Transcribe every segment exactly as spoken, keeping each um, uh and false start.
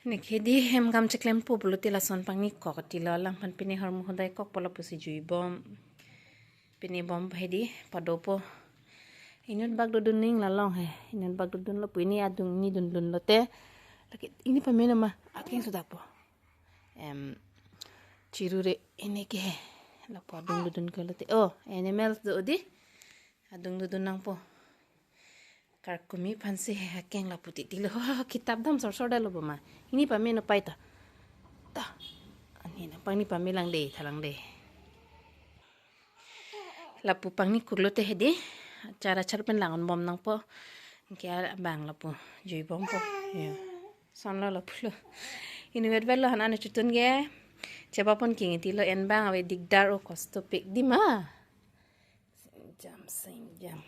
Neke hedi hem kam cheklempo pulote lason pangni kok tilo, alangphan pine hormu hodai kokpo lapusi jui bom. Pine bom hedi padopo. Inut bak dodun ning lalong he. Inut bak dodun lo pu, ini adung ni dundun lote. Lake ini pame nama akeng sudakpo. Em, chirure ini ke he. Lapu adung dodun ke lote. Oh, animals do di. Adung dodun nangpo. Karkumi aphansi he akeng lapu titilo. Kitap dam sorsor dalo boma. Ini pame no pai ta. Ta. Ani na pangni pame lang de, thalang de. Lapu pangni kuk lote hedi. Chara char pen lang-on bom nangpo. Ke abang lapu jui bompo. Ya. Sonlo lapulo. Inutvet lo han anu chutun ke. Chebapon king tilo, en bang ave dikdar o kosto pik di ma. Jam sing jam.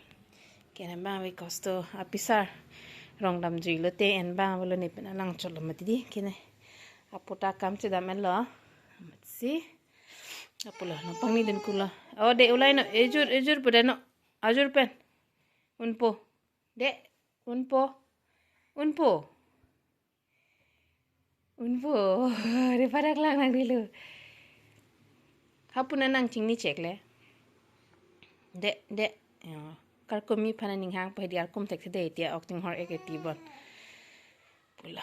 Ke en bang ave kosto apisar. Rong dam jui lote en bang avelo ne pen alang cholo mati di kene. Aputa kam chedam lo. Matsi. Apulo, no pangni dun kulo. Oh, de ulai no, ejur, ejur pu de no. Ajur pen. Unpo. De, unpo. Unpo. Unpo. De padak lang nang dilo. Hapuna nang chingni chek le. De, de. Ya. Karkumi aphan aning hangpo hedi, arkum thek thede tia ok tinghor ek eti bon. Pulo.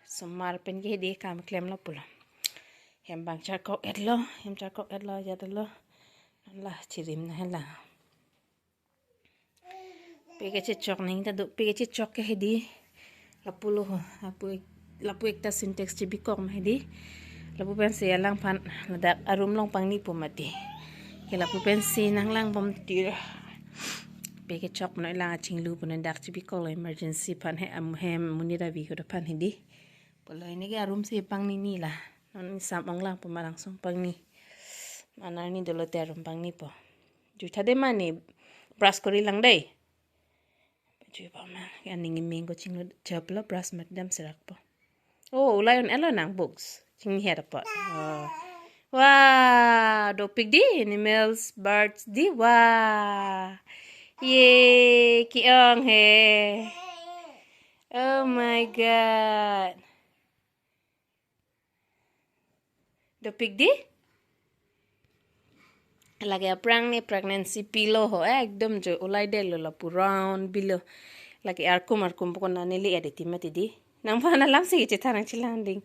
Somar pen ke hedi kam klemlo pulo. Hem bang charkok etlo, hem charkok etlo, jatlo. La chirim na hela. Peke chechok ning ta do, peke chechok ke hedi. Lapulo ho, lapu ek, lapu ekta Sintex chebikok ma hedi. Lapu pensi alangphan ladak arum long pangnipo mati. Ke lapu pensi nang lang bom tir. Peke chok mano lang achinglu puno dak chebikoklo emergency aphan he am hem muni ravi ko aphan hedi. Pulo ini ke arum si pangni ni la. Non sam ong lang pemarang song pangni. Mana ni dolo te arum pangnipo. Jui thade mani brush kori lang dei. Jui pa ma. Ya ning ming ko chinglo chaplo brush mat dam serakpo. Oh, ulai on elo nang books. Chingni her po. Oh. Wah, dopik di animals, birds di. Wah. Ye, ki-ong he. Oh my God. Dopik di? Lake aphrang ni pregnancy pillow ho, ekdom jo ulai detlo lapu round pillow. Lake arkum arkum pokona neli edit mati di. Nangphan alam si chethan nang chelang ding.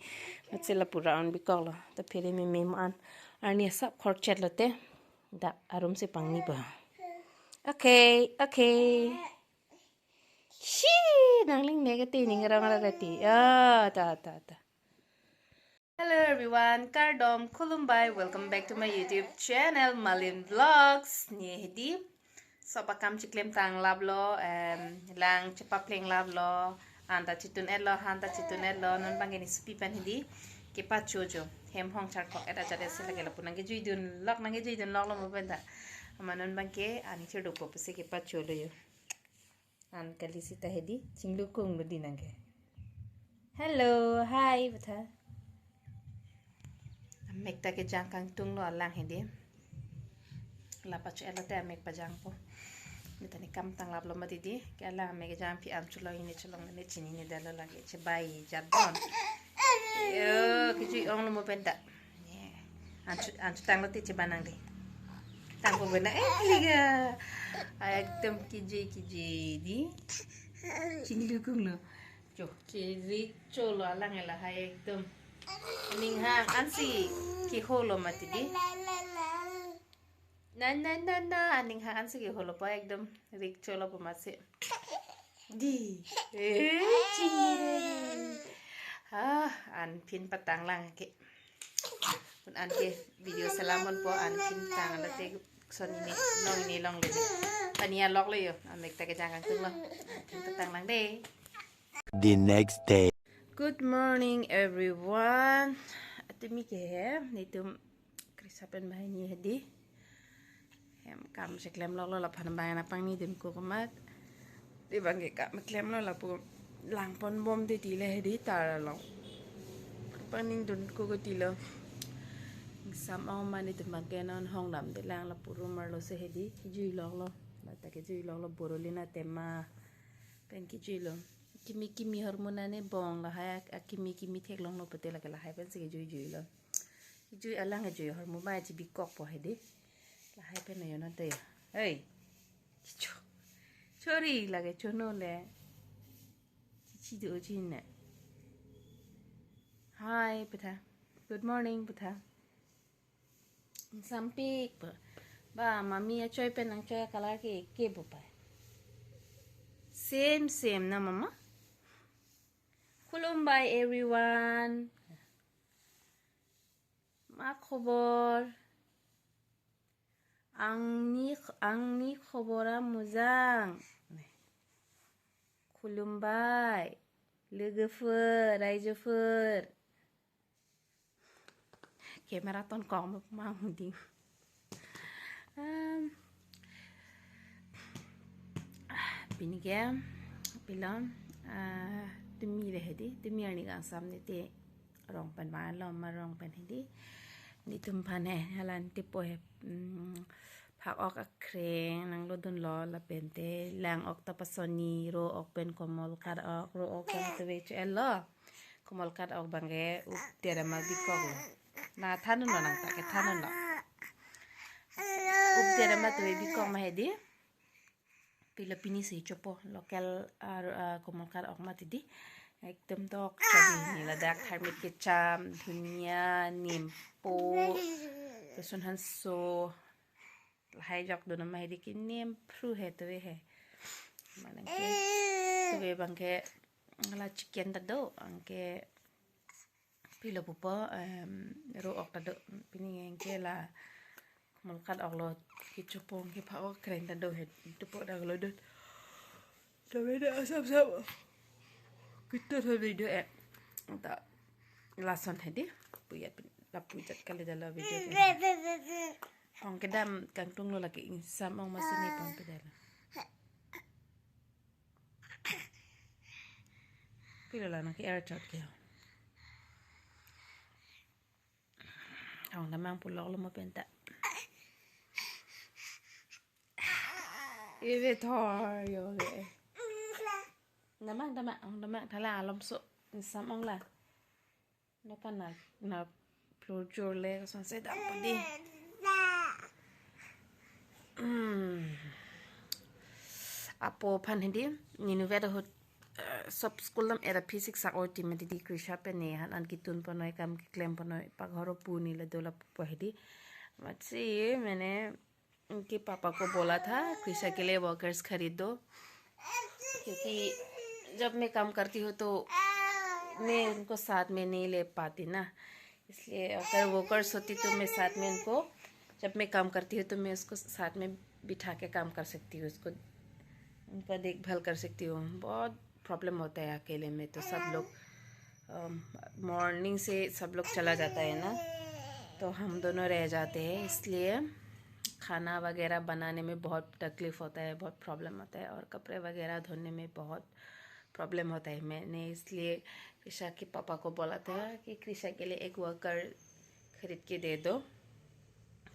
Matsi lapu round bikoklo. Ta phere meme mo an. Arni asap khorchet lote. Dak arum si pangnipo. Okay, okay. Shi, nangling ne kati ning rong ra kati. Ah, ta, ta, ta. Hello everyone, kardom, khulumbai, welcome back to my YouTube channel, Malin Vlogs. Ne hedi, sob akam cheklemtang laplo, em, lang chepapleng laplo, anta chitun etlo, hanta chitun etlo, non bang ke ne supi pen hedi, kepacho jo, hem hong charkok et ajat ese lake lapu nang kejuidun lok, nang kejuidun loklo mo pen ta. Ama non bang ke, ani chirdupo pusi kepacholo jo. An kali sita hedi, chinglukung lo di nang ke. Hello, hi, butha. Amek ta kejang kangtung lo alang hedi. Lapacho etlo te amek pajangpo. Mita ne kamtang laplo mati di. Ke alang amek kejang phi am cholong ne cholong ne chinine detlo lake chebai jat bon. Yo, kejui onglo mo pen ta. Ye. An chu, an chu tanglo te chebanang de. Tangpo bena, eh, liga. Ekdom kejui kejui di. Chinglukung lo. Jo, kerik cholo alang ela hai ekdom. Aning hang ansi keholo mati di. Na, na, na, na, aning hang ansi keholo po ekdom. Rik cholo po matsi. Di. Eh, chingiri. Ah, an phin patang lang ke. Pun an ke video selamon po an phin tang la te son ini long ini long le. Pania lok le yo. Amek ta kejang kangtung lo. An phin patang lang de. The next day. Good morning, everyone. Atumi ke he, netum krisa pen banghini hedi. Hem kam cheklem loklo, laphan bang na pangni dun ko komat. Di bang ke kam klemlo lapu langpon bom di tile hedi tar along. Pangni dun ko ko tilo. Sam ong mani tum bang ke non hong dam de lang lapu room arlo si hedi. Kejui loklo. Lata kejui loklo borolina tema. Pen kejui lo. Kimi kimi ahormu nane bong lahai ak-, akimi kimi theklonglo pute lake lahai pensi kejui juilo. Kejui alang kejui ahormu bai chibikokpo hedi. Lahai pen ayo nate. Hey. Kicho. Chori lake chono le. Chichi do chin ne. Hi, Petha. Good morning, Petha. Sampik ba. Ba, mami achoi pen nangchoi a-color ke, ke bo pa. Same, same na, mama. Khulumbai, everyone. Ma khobor? Angni, angni khobor amujang. Khulumbai. Luguphu, raijuphu. Camera ton kong mang ding. Em, pini ke, pilo, ah, tumi le hedi, tumi arni kangsam ne te rong pen ma lo ma rong pen hedi. Netum aphan he, halan tipo he, mm, phak ok akreng nanglo dunlo lapen te lang ok ta pasoni, ro ok pen komol kat ok, ro ok pen tuve chu elo. Komol kat ok abangke up dere ma bikoklo. Na thanunlo nang ta ke thanunlo. Up dere ma tuve bikok ma hedi. Pilo pini si chopo local, ah, ah, komol kat ok mati di. Ekdom tok chabi ni ladak tharmit kecham, dhunia, nimpo, lason hanso. Lahai jok dun ma hedi ke nimphru he tuve he. Mane ke tuve abangke la chicken ta do, anke pilo pupo, em, ro ok ta do, pini anke la komol kat ok lo, kechopo anke phak ok akreng ta do he, tupo dak lo dun. Tuve da asap sap. Kita sa video eh. Ta lason hedi. Puyat pin, lapu jat kali dala video ke. Ong kedam kangtung lo lake ingsam ong masini pon pe dala. Pilo la nang ke air chot ke. Ong damang pulok lo mo penta. Ibe thor yo le. Damang, damang, ong damang thala alom so. Ingsam ong la. No kan na, na floor jor le, kosonsi dam padi. Hmm. Apo aphan hedi, ninu vet ahut, eh, sob school dam era physics ak oti mati di Krisha pen ne han an ketun ponoi, kam keklem ponoi, paghor pu ni le dola pupo hedi. Matsi, mene, उनके पापा को बोला था कृषा के लिए वॉकर्स खरीद दो, क्योंकि जब मैं काम करती हूँ तो मैं उनको साथ में नहीं ले पाती ना, इसलिए अगर वॉकर्स होती तो मैं साथ में उनको, जब मैं काम करती हूँ तो मैं उसको साथ में बिठा के काम कर सकती हूँ, उसको, उनका देखभाल कर सकती हूँ। बहुत प्रॉब्लम होता है अकेले में, तो सब लोग, अम, मॉर्निंग से सब लोग चला जाता है ना, तो हम दोनों रह जाते हैं, इसलिए खाना वगैरह बनाने में बहुत तकलीफ होता है, बहुत प्रॉब्लम होता है, और कपड़े वगैरह धोने में बहुत प्रॉब्लम होता है। मैंने इसलिए कृषा के पापा को बोला था कि कृषा के लिए एक वॉकर खरीद के दे दो,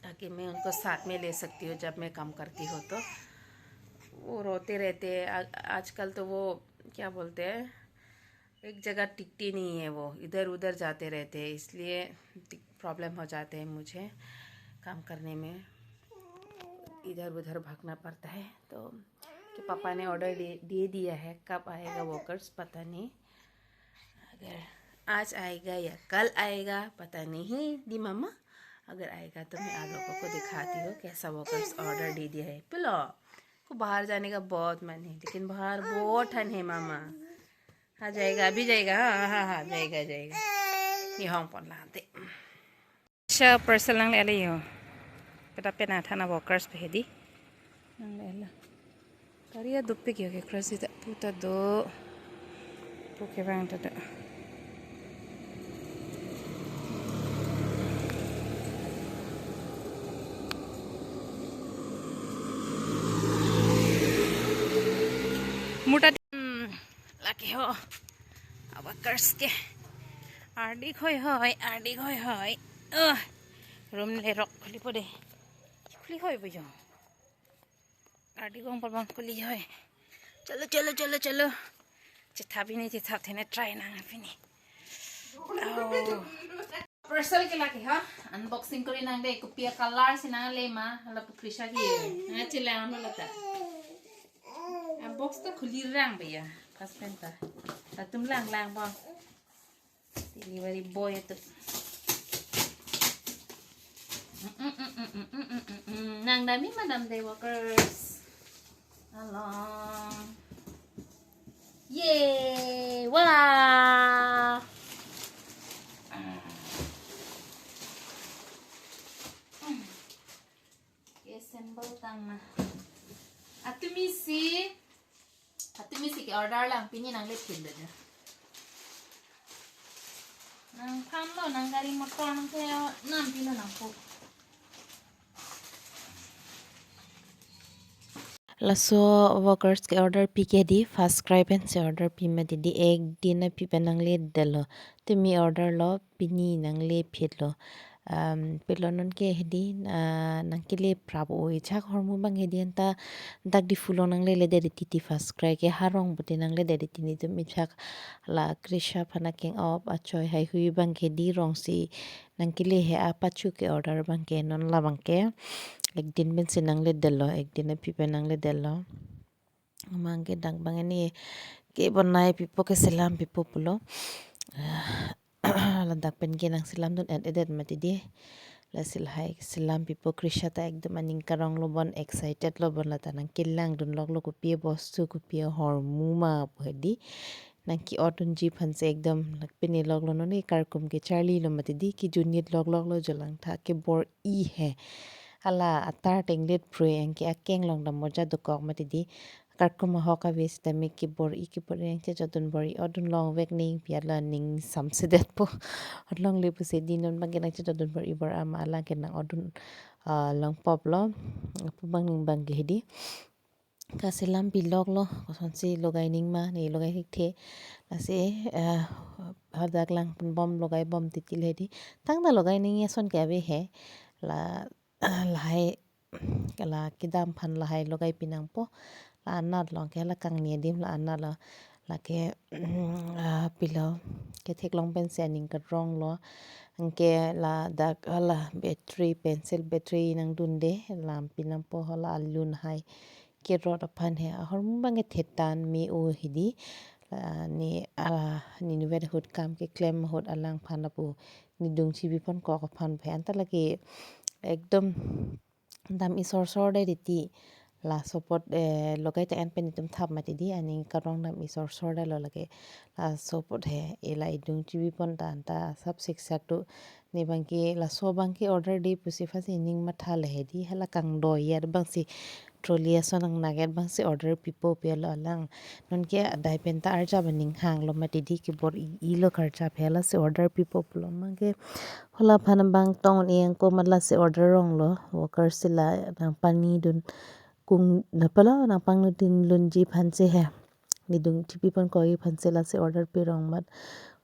ताकि मैं उनको साथ में ले सकती हूँ जब मैं काम करती हूँ तो। वो रोते रहते हैं। आ-, आजकल तो वो क्या बोलते हैं, एक जगह टिकते नहीं है, वो इधर उधर जाते रहते हैं, इसलिए प्रॉब्लम हो जाते हैं मुझे काम करने में, इधर उधर भागना पड़ता है। तो कि पापा ने ऑर्डर दे, दे दिया है, कब आएगा वॉकर्स पता नहीं, अगर आज आएगा या कल आएगा पता नहीं दी मम्मा। अगर आएगा तो मैं आप लोगों को दिखाती हूँ कैसा वॉकर्स ऑर्डर दे दिया है। पुलो को बाहर जाने का बहुत मन है, लेकिन बाहर बहुत ठंड है मामा। हाँ, जाएगा, अभी जाएगा। हाँ, हाँ, हाँ, हाँ, जाएगा, जाएगा। Ni hong pon lante. Sha parcel nangle-lo yo. Peta pena thana workers pe hedi. Nangle-lo. Kari adopik yo ke cross ita puta do. Pu kevang ta do. Muta, hmm, lake ho. Workers ke. Ardi khoi hoi, ardi khoi hoi. Oh, room le rok khuli po de. Khuli hoi bo yo. Ardi gong pabang khuli hoi. Chalo, chalo, chalo, chalo. Chethap pini, chethap thene try nang pini. Oh. Parcel ke lake ha, unboxing kori nang de, kopi a-color si nangle ma, hala pu Krisha ke. Nang chele ano lata. A box ta khuli rang be ya, first pen ta. Latum lang lang bo. Delivery boy tu. Mm, mm, mm. Nang dami madam de workers. Along. Yay! Wah! Ke assemble tang na. Atumi si, atumi si ke order lang pini nang le phin da. Nang phan lo, nang gari motor nang ke nam pilo nang po. Laso workers ke order pi ke di, first cry pen si order pi mati di, ek din aphi pen nang le detlo. Tumi order lo, pini nang le phit lo. Um, pilo non ke hedi, ah, nang kele prap oi chak hormu bang hedi anta dak di fulo nang le le de titi first cry ke harong bote nang le de tini tum ichak la Krisha aphan akeng op achoi hai hui bang ke di rong si nang kele he apachu ke order bang ke non la bang ke ek din pen si nang le detlo, ek din aphi pen nang le detlo. Mang ke dak bang ini ke bonai pipo ke selam pipo pulo. Ladak pen ke nang selam dun et edet mati di. La silhai selam pipo Krisha ta ekdom aning karong lo bon, excited lo bon, lata nang kelang dun lok lo kopi bostu kopi hormu ma pu hedi. Nang ke-ot dunji aphan si ekdom lak pini lok lo non e karkum ke charli lo mati di, kejunit lok lok lo jo langtha kebor-i he. Hala atar tenglet phrui anke akeng long dam moja dokok mati di. Karkum ahok ave sitame kebor-i kebor-i nang chejodun bor-i odun long vek ning pi ala ning samsedet po. Odlong le pusi di non bang ke nang chejodun bor-i bor-a ma ala ke nang odun, ah, long pop lo. Pu bang ning bang ke hedi. Ka selam pi lok lo, kosonsi logai ning ma, ne logai thekthe. Lasi, eh, hadak lang pen bom logai bom titi le hedi. Tangta logai ning ason ke ave he. La, lahai, la kedam aphan lahai logai pi nangpo. La anat lo, ke la kangni adim la anat lo. Lake, ah, pilo, ketheklong pen si aning karong lo. Anke ladak hala battery, pencil battery nang dunde, lam pi nangpo hala alun hai. Kerot aphan he, ahormu bang ke thetan me-o hedi. La ne, ah, ne inutvet ahut kam keklem ahut alang aphan lapu ne dung chibi pon kok aphan he, anta lake ekdom dam isor sor dai titi. La support, eh, logai ta en pen itum thap mati di, aning karong dam isor sor dai lo lake. La support he, e la idung chibi pon ta anta sap siksak tu. Ne bang ke laso bang ke order di pusi phan si ning matha le hedi, hala kangdoi ya bang si trolley ason nang naget bang si order pipo pi lo alang. Non ke adai pen ta arjap aning hang lo mati di, kebor-i lo karjap he, lasi order pipo pulo mang ke hala aphan bang tong ni angko mat lasi order rong lo, worker si la nang pani dun kung na pala nang pang dun lunji aphan si he. Ne dung chibi pon koi aphan si lasi order pi rong mat,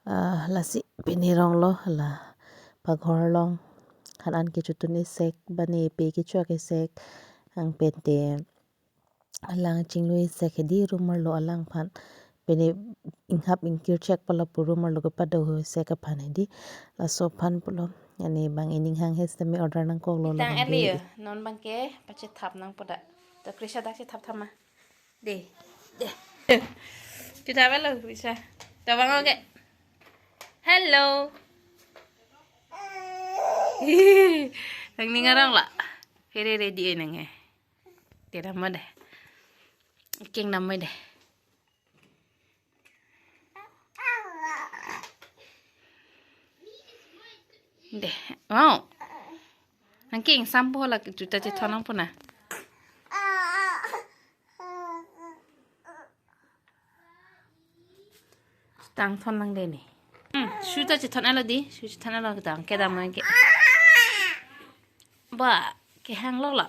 ah, lasi pini rong lo la paghor long han an kechotun isek bane pe kecho ke isek ang pente alang chinglu isek hedi rumor lo alang aphan. Pini inghap ingkir chek pala pu rumor lo kepado ho isek aphan hedi. Laso aphan pulo. Ani bang ining hang he sitame order nangkok lo. Tang labang eli ke yo, non bang ke pachethap nangpo da. To Krisha dak chethap thama. De. De. Chethap lo Krisha. To bang oke. Hello. Nang ning arong la. Phere ready oi nang he. Te dam mo de. King dam mo de. De. Wow. Nang king sampo la juta chethon nangpo na. Tang thon nang de ni. Hmm, juta chethon alo di, juta chethon alo tang kedam nang ke. Ba, kehang lo la.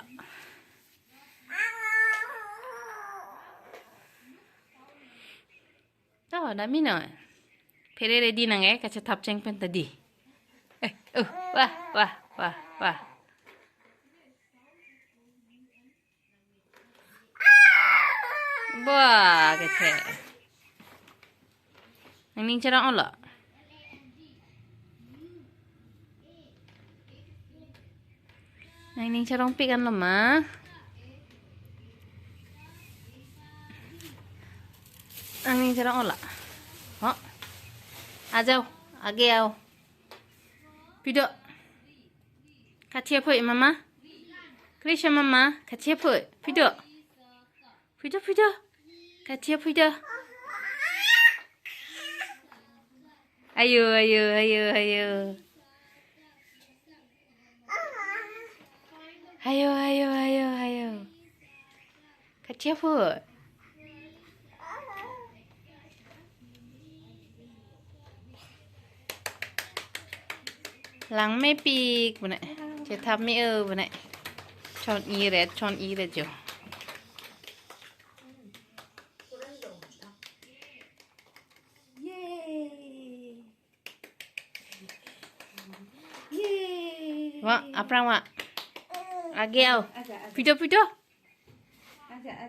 To, dami no. Phere ready nang e, kachethap cheng pen ta di. Eh, uh, wah, wah, wah, wah. Ba, kethe. Nangning cherong-olo. Nangning cherongpik anlo ma. Nangning cherong-olo. Ho. आ जाओ, आगे आओ. Pi do. Kachephoi mama. Krisha mama, kachephoi. Pi do. Pi do, pi do. Kachephoi do. Ayo, ayo, ayo, ayo. Ayo, ayo, ayo, ayo. Kachephoi. Langmepik bune. Chethap me-o bune. Chon-i ret, chon-i ret jo. Yay! Yay! Wa, aphrang wa. आगे आओ. Pi do, pi do.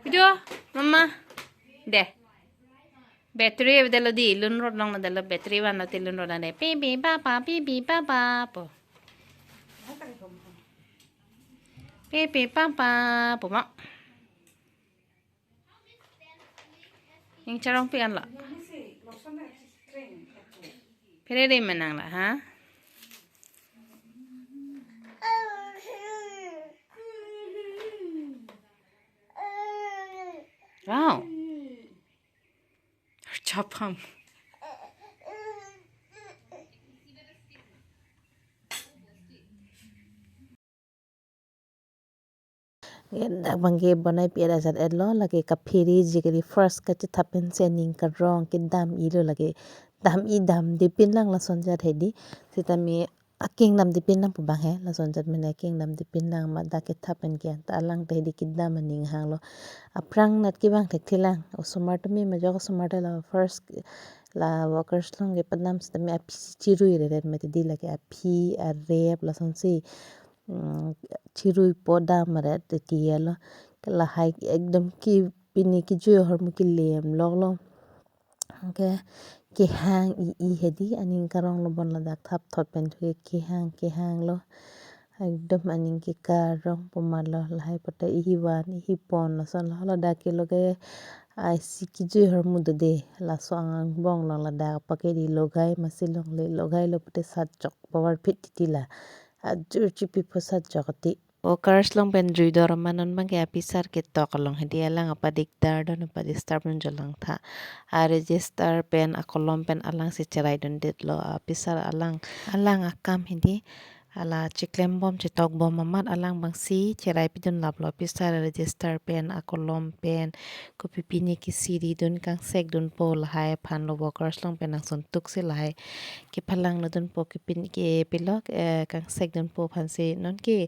Pi do, mama. De. Battery delo di, lun rot long delo battery van lo ti lun rot de. Pi pi pa pa, pi pi pa pa po. Pi pi pa pa po ma. Ning cherongpik anlo. Phere de menang la, ha? Wow. Chapam. Dak abangke bonai pi-et ajat-et lo, lake kaphere ji kali, first kachethap pensi aning karong kedam-i lo lake. Dam-i damde pinlang lason ajat hedi. Sitame akeng damde pinlang pu abang he, lason ajat mene akeng damde pinlang ma dak kethap pen ke. Ta alang ta hedi kedam aning hanglo. Aphrang nat ke abang thekthelang. Osomar tumi majok osomar ta la first la workers along kepadam sitame aphi chirui reret mati di lake aphi arep lasonsi. Mm, chirui po dam ret titi lo. Lahai ekdom ke pini kejui ahormu kelem loklo. Ke kehang-i-i hedi aning karong lo bon ladak thap thot pen thu kehang kehang lo. Ekdom aning ke karong pu ma lo lahai pote ihi van ihi pon lason lo ladak ke logai isi kejui ahormu dode laso angbong lo ladak pake di logai masi longle logai lo pote sat chok power phit titi la. Ajur chipi pusat jokti. Workers along pen jui dor ma non abangke apisar ketok along hedi alang apa dikdar don apa disturb non jolang tha. A register pen akolom pen alang si cherai dundetlo apisar alang alang akam hedi. Ala chiklem bom chitok bom amat alang abangsi cherai pidun laplo apisar register pen akolom pen kopi pini kisi ridun kangsek dunpo lahai aphan lo workers along pen angsontuk si lahai kephalang lo dunpo kepin ke pilok eh, kangsek dunpo aphansi nonke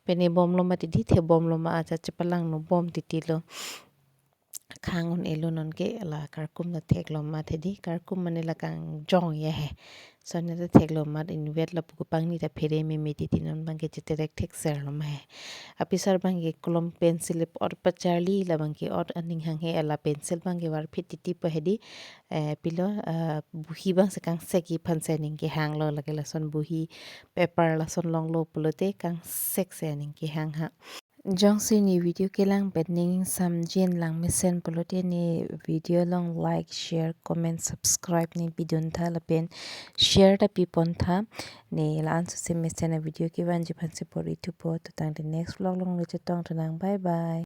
pene bomlo mati di the bomlo ma aja chepalangno bom titi lo khang un-elo nonke la karkum ta theklo ma the di karkum mane la kangjong ya he. Sonne ta theklo ma invet lapu kepangni ta phere meme titi non abangke cheterek thekser lo ma he. Apisar abangke kolom pencil ot pacharli la abangke ot aning hanghe la pencil abangke varphit titi po hedi. Eh, pilo, eh, buhi abangsi kangsek-i aphansi aning kehanglo lake lason buhi paper lason longlo pulote kangsek si aning kehang ha. Jongsi ne video kelang pen ning samjin lang mesen pulote ne video along like, share, comment, subscribe ne pidun tha lapen share ta pipon tha. Ne la-an susi mesen a video kevanji aphansi bor-i thupo tutang the next vlog along le chetong thunang. Bye bye.